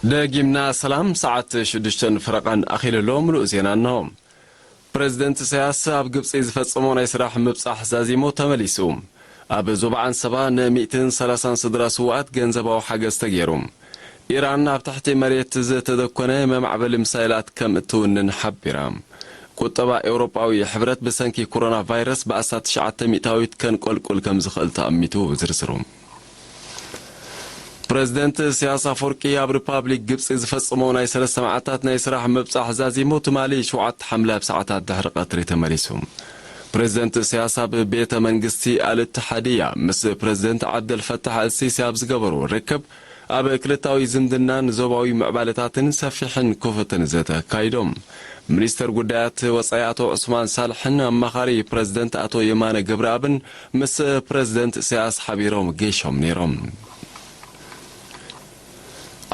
ደጊምና ሰላም፣ ሰዓት ሽዱሽተን ፈረቓን ኣኺሉ ኣሎ። ምሉእ ዜና እንሆ። ፕረዚደንት ኢሳያስ ኣብ ግብጺ ዝፈጸሞ ናይ ስራሕ ምብጻሕ ዛዚሙ ተመሊሱ። ኣብ ዞባ ዓንሰባ ንሚእትን ሰላሳን ስድራ ስዉኣት ገንዘባዊ ሓገዝ ተገይሩ። ኢራን ኣብ ትሕቲ መሬት ዝተደኮነ መማዕበሊ ሚሳይላት ከም እትውንን ሓቢራ። ቁጠባ ኤውሮጳዊ ሕብረት ብሰንኪ ኮሮና ቫይረስ ብኣስታት ትሽዓተ ሚእታዊት ከንቆልቁል ከም ዝኽእል ተኣሚቱ። ዝርዝሩ። ፕረዚደንት ኢሳያስ ኣፈወርቂ ኣብ ሪፓብሊክ ግብጺ ዝፈጸሞ ናይ ሰለስተ መዓልታት ናይ ስራሕ ምብጻሕ ዛዚሙ ትማሊ ሸውዓተ ሓምለ ኣብ ሰዓታት ድሕሪ ቀትሪ ተመሊሱ። ፕረዚደንት ኢሳያስ ኣብ ቤተ መንግስቲ ኣልእትሓድያ ምስ ፕረዚደንት ዓብደልፈታሕ ኣልሲሲ ኣብ ዝገበርዎ ርክብ፣ ኣብ ክልታዊ ዝምድናን ዞባዊ ምዕባለታትን ሰፊሕን ክፉትን ዘተ ኣካይዶም። ሚኒስተር ጉዳያት ወጻኢ ኣቶ ዑስማን ሳልሕን ኣማኻሪ ፕረዚደንት ኣቶ የማነ ገብረኣብን ምስ ፕረዚደንት ኢሳያስ ሓቢሮም ገይሾም ነይሮም።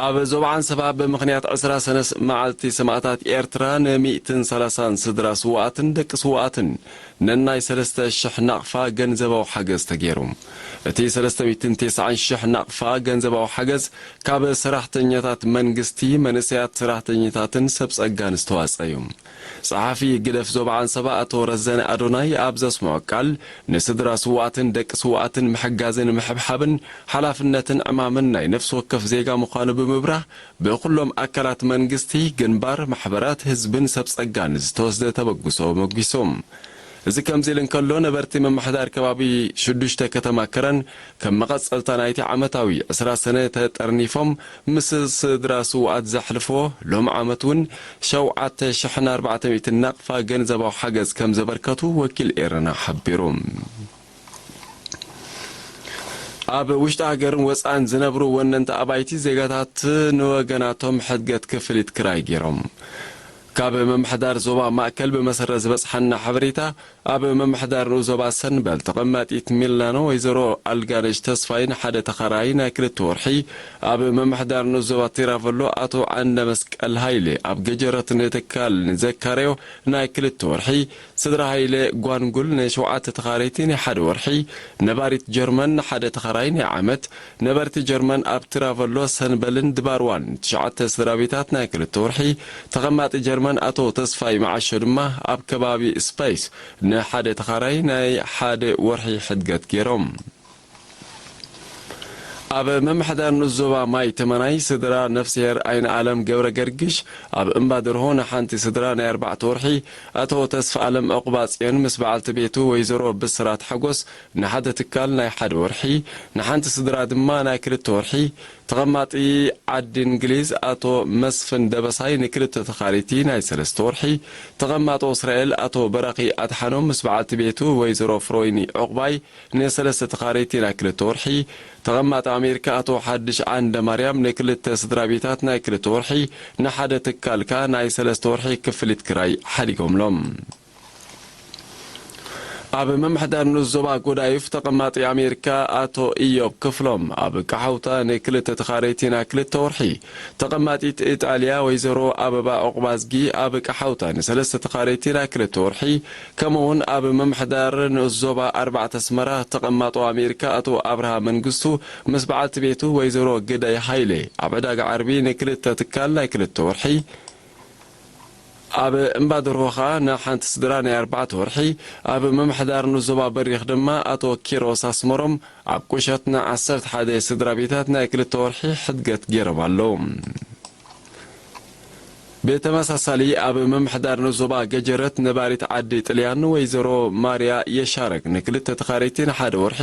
ኣብ ዞባ ዓንሰባ ብምኽንያት ዕስራ ሰነ መዓልቲ ሰማእታት ኤርትራ ንሚእትን ሰላሳን ስድራ ስዉኣትን ደቂ ስዉኣትን ነናይ ሰለስተ ሽሕ ናቕፋ ገንዘባዊ ሓገዝ ተገይሩ። እቲ ሰለስተ ሚእትን ተስዓን ሽሕ ናቕፋ ገንዘባዊ ሓገዝ ካብ ሰራሕተኛታት መንግስቲ፣ መንእሰያት ሰራሕተኛታትን ሰብ ጸጋን ዝተዋጸ እዩ። ጸሓፊ ግደፍ ዞባ ዓንሰባ ኣቶ ረዘነ ኣዶናይ ኣብ ዘስምዖ ቃል፣ ንስድራ ስዉኣትን ደቂ ስዉኣትን ምሕጋዝን ምሕብሓብን ሓላፍነትን ዕማምን ናይ ነፍሲ ወከፍ ዜጋ ምዃኑ ብምብራህ፣ ብኩሎም ኣካላት መንግስቲ፣ ግንባር፣ ማሕበራት ህዝብን ሰብ ጸጋን ዝተወስደ ተበግሶ መጒሱ። እዚ ከምዚ ኢሉ እንከሎ፣ ነበርቲ ምምሕዳር ከባቢ ሽዱሽተ ከተማ ከረን ከም መቐጸልታ ናይቲ ዓመታዊ ዕስራ ሰነ ተጠርኒፎም ምስ ስድራ ስዉኣት ዘሕልፍዎ ሎም ዓመት እውን ሸውዓተ ሽሕን ኣርባዕተ ሚእትን ናቕፋ ገንዘባዊ ሓገዝ ከም ዘበርከቱ ወኪል ኤረና ሓቢሩ። ኣብ ውሽጢ ሃገርን ወጻእን ዝነብሩ ወነንቲ ኣባይቲ ዜጋታት ንወገናቶም ሕድገት ክፍሊት ክራይ ገይሮም። ካብ ምምሕዳር ዞባ ማእከል ብመሰረት ዝበጽሓና ሓበሬታ፣ ኣብ ምምሕዳር ንኡስ ዞባ ሰንበል ተቐማጢት ሚላኖ ወይዘሮ ኣልጋነሽ ተስፋይ ንሓደ ተኻራይ ናይ ክልተ ወርሒ፣ ኣብ ምምሕዳር ንኡስ ዞባ ቲራቨሎ ኣቶ ዓንደ መስቀል ሃይለ ኣብ ገጀረት ንትካል ንዘካረዮ ናይ ክልተ ወርሒ፣ ስድራ ሃይለ ጓንጉል ንሸውዓተ ተኻረይቲ ናይ ሓደ ወርሒ፣ ነባሪት ጀርመን ንሓደ ተኻራይ ናይ ዓመት፣ ነበርቲ ጀርመን ኣብ ትራቨሎ ሰንበልን ድባርዋን ትሽዓተ ስድራ ቤታት ናይ ክልተ ወርሒ፣ ተቐማጢ ጀርመን ኣቶ ተስፋይ መዓሾ ድማ ኣብ ከባቢ ስፓይስ ንሓደ ተኻራይ ናይ ሓደ ወርሒ ሕድገት ገይሮም። ኣብ ምምሕዳር ንኡስ ዞባ ማይ ተመናይ ስድራ ነፍስሄር ኣይነ ኣለም ገብረ ገርግሽ ኣብ እምባ ደርሆ ንሓንቲ ስድራ ናይ ኣርባዕተ ወርሒ፣ ኣቶ ተስፋ ኣለም ዕቑባ ጽዮን ምስ በዓልቲ ቤቱ ወይዘሮ ብስራት ሓጎስ ንሓደ ትካል ናይ ሓደ ወርሒ፣ ንሓንቲ ስድራ ድማ ናይ ክልተ ወርሒ፣ ተቐማጢ ዓዲ እንግሊዝ ኣቶ መስፍን ደበሳይ ንክልተ ተኻሪቲ ናይ ሰለስተ ወርሒ፣ ተቐማጦ እስራኤል ኣቶ በራኺ ኣድሓኖም ምስ በዓልቲ ቤቱ ወይዘሮ ፍሮይኒ ዕቑባይ ንሰለስተ ተኻረይቲ ናይ ክልተ ወርሒ፣ ተቐማጢ ኣሜሪካ ኣቶ ሓድሽ ዓንደ ማርያም ንክልተ ስድራ ቤታት ናይ ክልተ ወርሒ፣ ንሓደ ትካል ከኣ ናይ ሰለስተ ወርሒ ክፍሊት ክራይ ሓዲጎምሎም። ኣብ ምምሕዳር ንኡስ ዞባ ጎዳይፍ ተቐማጢ ኣሜሪካ ኣቶ ኢዮብ ክፍሎም ኣብ ቀሓውታ ንክልተ ተኻረይቲ ናይ ክልተ ወርሒ፣ ተቐማጢት ኢጣልያ ወይዘሮ ኣበባ ዑቕባዝጊ ኣብ ቀሓውታ ንሰለስተ ተኻረይቲ ናይ ክልተ ወርሒ፣ ከምኡውን ኣብ ምምሕዳር ንኡስ ዞባ ኣርባዕተ ኣስመራ ተቐማጦ ኣሜሪካ ኣቶ ኣብርሃ መንግስቱ ምስ በዓልቲ ቤቱ ወይዘሮ ግዳይ ሃይለ ኣብ ዕዳጋ ዓርቢ ንክልተ ትካል ናይ ክልተ ወርሒ፣ ኣብ እምባደርሆ ኸኣ ንሓንቲ ስድራ ናይ ኣርባዕተ ወርሒ፣ ኣብ ምምሕዳር ንኡስ ዞባ በሪኽ ድማ ኣቶ ኪሮስ ኣስመሮም ኣብ ቁሸት ንዓሰርተ ሓደ ስድራ ቤታት ናይ ክልተ ወርሒ ሕድገት ገይሮም ኣለዉ። ብተመሳሳሊ ኣብ ምምሕዳር ንኡስ ዞባ ገጀረት ነባሪት ዓዲ ጥልያን ወይዘሮ ማርያ የሻረግ ንክልተ ተኻረይቲ ንሓደ ወርሒ፣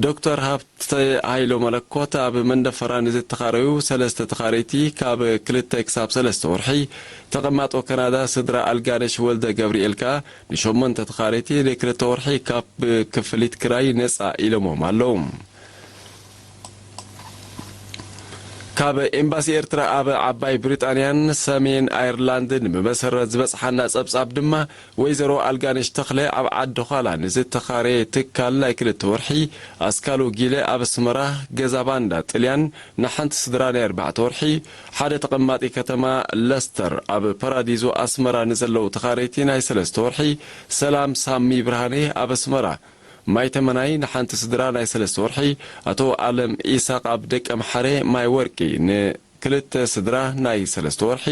ዶክተር ሃብተ ሃይሎ መለኮት ኣብ መንደፈራ ንዝተኻረዩ ሰለስተ ተኻረይቲ ካብ ክልተ ክሳብ ሰለስተ ወርሒ፣ ተቐማጦ ካናዳ ስድራ ኣልጋነሽ ወልደ ገብርኤል ከኣ ንሸሞንተ ተኻረይቲ ንክልተ ወርሒ ካብ ክፍሊት ክራይ ነጻ ኢሎሞም ኣለዉ። ካብ ኤምባሲ ኤርትራ ኣብ ዓባይ ብሪጣንያን ሰሜን ኣየርላንድን ብመሰረት ዝበጽሓና ጸብጻብ ድማ፣ ወይዘሮ ኣልጋነሽ ተኽለ ኣብ ዓዲ ዃላ ንዝተኻረየ ትካል ናይ ክልተ ወርሒ፣ ኣስካሉ ጊለ ኣብ ኣስመራ፣ ገዛ ባንዳ ጥልያን ንሓንቲ ስድራ ናይ ኣርባዕተ ወርሒ፣ ሓደ ተቐማጢ ከተማ ለስተር ኣብ ፓራዲዞ ኣስመራ ንዘለዉ ተኻረይቲ ናይ ሰለስተ ወርሒ፣ ሰላም ሳሚ ብርሃኔ ኣብ ኣስመራ፣ ማይ ተመናይ ንሓንቲ ስድራ ናይ ሰለስተ ወርሒ፣ ኣቶ ኣለም ኢሳቕ ኣብ ደቀምሓረ ማይ ወርቂ ን ክልተ ስድራ ናይ ሰለስተ ወርሒ፣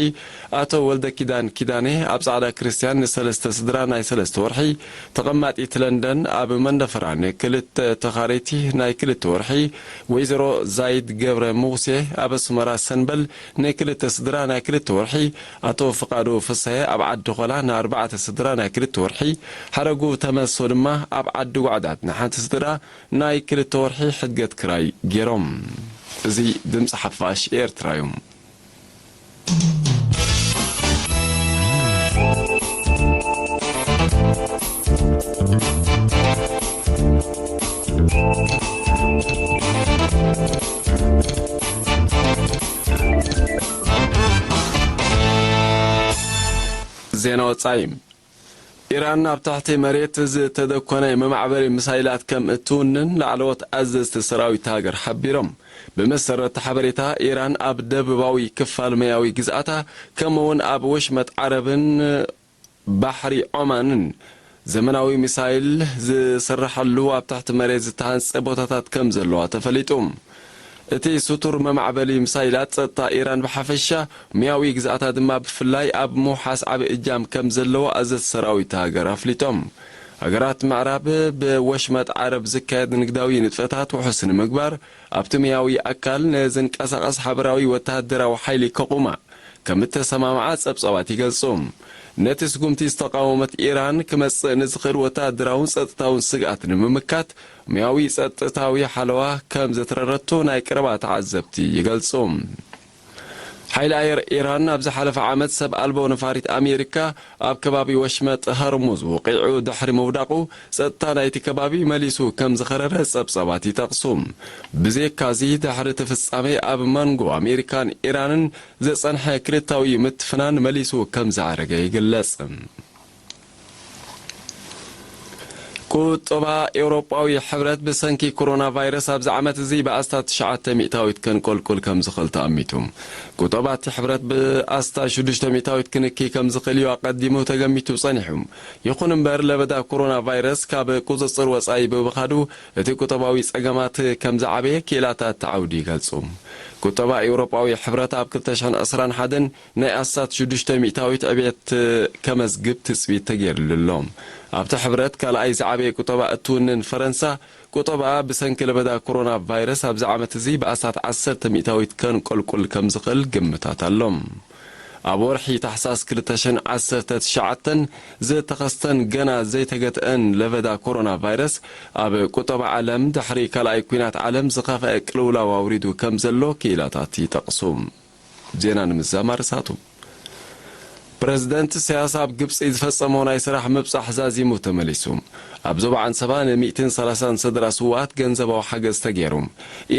ኣቶ ወልደ ኪዳን ኪዳኔ ኣብ ጻዕዳ ክርስቲያን ንሰለስተ ስድራ ናይ ሰለስተ ወርሒ፣ ተቐማጢት ለንደን ኣብ መንደፈራ ንክልተ ተኻረይቲ ናይ ክልተ ወርሒ፣ ወይዘሮ ዛይድ ገብረ ሙሴ ኣብ ኣስመራ ሰንበል ንክልተ ስድራ ናይ ክልተ ወርሒ፣ ኣቶ ፍቓዱ ፍስሐ ኣብ ዓዲ ኾላ ንኣርባዕተ ስድራ ናይ ክልተ ወርሒ፣ ሓረጉ ተመሶ ድማ ኣብ ዓዲ ጓዕዳት ንሓንቲ ስድራ ናይ ክልተ ወርሒ ሕድገት ክራይ ገይሮም። እዚ ድምፂ ሓፋሽ ኤርትራ እዩ። ዜና ወጻኢ። ኢራን ኣብ ትሕቲ መሬት ዝተደኮነ መማዕበሊ ሚሳይላት ከም እትውንን ላዕለዎት ኣዘዝቲ ሰራዊት ሃገር ሓቢሮም። ብመሰረት ሓበሬታ፣ ኢራን ኣብ ደቡባዊ ክፋል ማያዊ ግዝኣታ፣ ከምኡውን ኣብ ወሽመጥ ዓረብን ባሕሪ ዖማንን ዘመናዊ ሚሳይል ዝስርሓሉ ኣብ ትሕቲ መሬት ዝተሃንጸ ቦታታት ከም ዘለዋ ተፈሊጡ። እቲ ስቱር መማዕበሊ ሚሳይላት ጸጥታ ኢራን ብሓፈሻ፣ ሙያዊ ግዝኣታ ድማ ብፍላይ ኣብ ምውሓስ ዓቢ እጃም ከም ዘለዎ ኣዘዝቲ ሰራዊት ሃገር ኣፍሊጦም። ሃገራት ምዕራብ ብወሽመጥ ዓረብ ዝካየድ ንግዳዊ ንጥፈታት ውሑስ ንምግባር ኣብቲ ሙያዊ ኣካል ንዝንቀሳቐስ ሓበራዊ ወተሃደራዊ ሓይሊ ከቑማ ከም እተሰማምዓ ጸብጻባት ይገልጹ። ነቲ ስጉምቲ ዝተቓወመት ኢራን ክመጽእ ንዝኽእል ወተሃደራውን ጸጥታውን ስግኣት ንምምካት ሙያዊ ጸጥታዊ ሓለዋ ከም ዘትረረቶ ናይ ቀረባ ተዓዘብቲ ይገልጹ። ሓይሊ ኣየር ኢራን ኣብ ዝሓለፈ ዓመት ሰብ ኣልቦ ነፋሪት ኣሜሪካ ኣብ ከባቢ ወሽመጥ ሀርሙዝ ወቂዑ ድሕሪ ምውዳቑ፣ ጸጥታ ናይቲ ከባቢ መሊሱ ከም ዝኸረረ ጸብጻባት ይጠቕሱ። ብዘይካዚ፣ ድሕሪ እቲ ፍጻሜ ኣብ መንጎ ኣሜሪካን ኢራንን ዝጸንሐ ክልታዊ ምትፍናን መሊሱ ከም ዝዓረገ ይግለጽ። ቁጠባ ኤውሮጳዊ ሕብረት ብሰንኪ ኮሮና ቫይረስ ኣብዚ ዓመት እዚ ብኣስታት ትሽዓተ ሚእታዊት ከንቆልቁል ከም ዝኽእል ተኣሚቱ። ቁጠባ እቲ ሕብረት ብኣስታት ሽዱሽተ ሚእታዊት ክንኪ ከም ዝኽእል እዩ ኣቐዲሙ ተገሚቱ ጸኒሑ። ይኹን እምበር፣ ለበዳ ኮሮና ቫይረስ ካብ ቁጽጽር ወጻኢ ብምኻዱ፣ እቲ ቁጠባዊ ጸገማት ከም ዝዓበየ ክኢላታት እቲ ዓውዲ ይገልጹ። ቁጠባ ኤውሮጳዊ ሕብረት ኣብ ክልተ ሽሕን ዕስራን ሓደን ናይ ኣስታት ሽዱሽተ ሚእታዊት ዕብየት ከመዝግብ ትጽቢት ተገይርሉ ኣሎ። ኣብቲ ሕብረት ካልኣይ ዝዓበየ ቁጠባ እትውንን ፈረንሳ፣ ቁጠባ ብሰንኪ ለበዳ ኮሮና ቫይረስ ኣብዚ ዓመት እዚ ብኣስታት ዓሰርተ ሚእታዊት ከንቆልቁል ከም ዝኽእል ግምታት ኣሎ። ኣብ ወርሒ ታሕሳስ ክልተ ሽሕን ዓሰርተ ትሽዓተን ዝተኸስተን ገና ዘይተገትአን ለበዳ ኮሮና ቫይረስ፣ ኣብ ቁጠባ ዓለም ድሕሪ ካልኣይ ኲናት ዓለም ዝኸፍአ ቅልውላው ኣውሪዱ ከም ዘሎ ክኢላታት ይጠቕሱ። ዜና ንምዝዛም ኣርሳቱ። ፕረዚደንት ኢሳያስ ኣብ ግብጺ ዝፈጸሞ ናይ ስራሕ ምብጻሕ ዛዚሙ ተመሊሱ። ኣብ ዞባ ዓንሰባ ንሚእትን ሰላሳን ስድራ ስዉኣት ገንዘባዊ ሓገዝ ተገይሩ።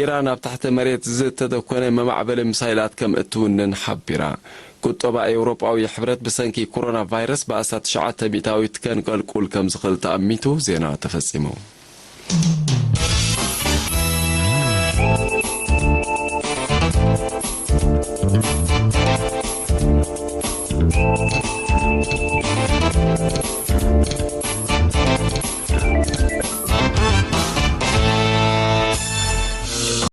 ኢራን ኣብ ትሕቲ መሬት ዝተደኮነ መማዕበሊ ሚሳይላት ከም እትውንን ሓቢራ። ቁጠባ ኤውሮጳዊ ሕብረት ብሰንኪ ኮሮና ቫይረስ ብኣስታት ትሽዓተ ሚእታዊት ከንቀልቁል ከም ዝኽእል ተኣሚቱ ዜና ተፈጺሙ።